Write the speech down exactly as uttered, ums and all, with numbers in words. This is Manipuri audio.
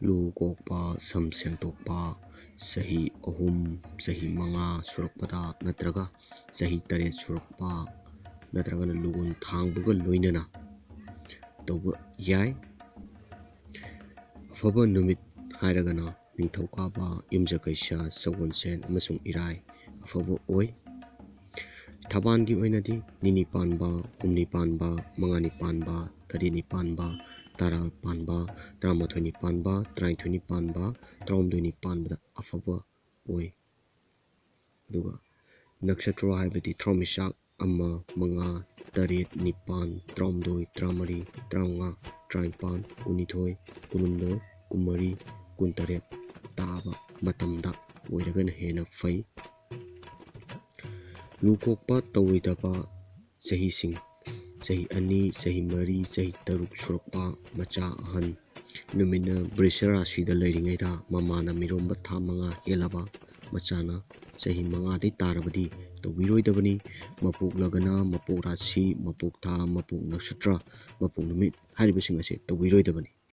ꯂꯨ ꯀꯣꯛꯄ, ꯁꯝ ꯁꯦꯡꯗꯣꯛꯄ, ꯆꯍꯤ ꯑꯍꯨꯝ, ꯆꯍꯤ ꯃꯉꯥ ꯁꯨꯔꯛꯄꯗ ꯅꯠꯇ꯭ꯔꯒ ꯆꯍꯤ ꯇꯔꯦꯠ ꯁꯨꯔꯛꯄ ꯅꯠꯇ꯭ꯔꯒꯅ ꯂꯨꯒꯣꯟ ꯊꯥꯡꯕꯒ ꯂꯣꯏꯅꯅ ꯇꯧꯕ ꯌꯥꯏ꯫ ꯑꯐꯕ ꯅꯨꯃꯤꯠ ꯍꯥꯏꯔꯒꯅ ꯅꯤꯡꯊꯧꯀꯥꯕ, ꯌꯨꯝꯖꯀꯩꯁ, ꯁꯒꯣꯜꯁꯦꯟ ꯑꯃꯁꯨꯡ ꯏꯔꯥꯏ ꯑꯐꯕ ꯑꯣꯏ꯫ ꯊꯕꯥꯜꯒꯤ ꯑꯣꯏꯅꯗꯤ ꯅꯤꯅꯤ ꯄꯥꯟꯕ, ꯍꯨꯝꯅꯤ ꯄꯥꯟꯕ, ꯃꯉꯥꯅꯤ ꯄꯥꯟꯕ, ꯇꯔꯦꯠꯅꯤ ꯄꯥꯟꯕ, ꯇꯔꯥ ꯄꯥꯟꯕ, ꯇꯔꯥꯃꯥꯊꯣꯏꯅꯤ ꯄꯥꯟꯕ, ꯇꯔꯥꯅꯤꯊꯣꯏꯅꯤ ꯄꯥꯟꯕ, ꯇꯔꯥꯍꯨꯝꯗꯣꯏꯅꯤ ꯄꯥꯟꯕꯗ ꯑꯐꯕ ꯑꯣꯏ꯫ ꯑꯗꯨꯒ ꯅꯛꯁꯇ꯭ꯔ ꯍꯥꯏꯕꯗꯤ ꯊꯋꯥꯟꯃꯤꯆꯥꯛ ꯑꯃ, ꯃꯉꯥ, ꯇꯔꯦꯠ, ꯅꯤꯄꯥꯟ, ꯇꯔꯥꯍꯨꯝꯗꯣꯏ, ꯇꯔꯥꯃꯔꯤ, ꯇꯔꯥꯃꯉꯥ, ꯇꯔꯥꯅꯤꯄꯥꯟ, ꯀꯨꯟꯅꯤꯊꯣꯏ, ꯀꯨꯟꯍꯨꯝꯗꯣꯏ, ꯀꯨꯟꯃꯔꯤ, ꯀꯨꯟꯇꯔꯦꯠ ꯇꯥꯕ ꯃꯇꯝꯗ ꯑꯣꯏꯔꯒꯅ ꯍꯦꯟꯅ ꯐꯩ꯫ ꯂꯨ ꯀꯣꯛꯄ ꯇꯧꯔꯣꯏꯗꯕ ꯆꯍꯤꯁꯤꯡ: ꯆꯍꯤ ꯑꯅꯤ, ꯆꯍꯤ ꯃꯔꯤ, ꯆꯍꯤ ꯇꯔꯨꯛ ꯁꯨꯔꯛꯄ ꯃꯆꯥ ꯑꯍꯟ꯫ ꯅꯨꯃꯤꯠꯅ ꯕ꯭ꯔꯤꯁ ꯔꯥꯁꯤꯗ ꯂꯩꯔꯤꯉꯩꯗ ꯃꯃꯥꯅ ꯃꯤꯔꯣꯟꯕ ꯊꯥ ꯃꯉꯥ ꯍꯦꯜꯂꯕ ꯃꯆꯥꯅ ꯆꯍꯤ ꯃꯉꯥꯗꯩ ꯇꯥꯔꯕꯗꯤ ꯇꯧꯕꯤꯔꯣꯏꯗꯕꯅꯤ꯫ ꯃꯄꯣꯛꯂꯒꯅ ꯃꯄꯣꯛ ꯔꯥꯁꯤ, ꯃꯄꯣꯛ ꯊꯥ, ꯃꯄꯣꯛ ꯅꯛꯁꯇ꯭ꯔ, ꯃꯄꯣꯛ ꯅꯨꯃꯤꯠ ꯍꯥꯏꯔꯤꯕꯁꯤꯡ ꯑꯁꯦ ꯇꯧꯕꯤꯔꯣꯏꯗꯕꯅꯤ꯫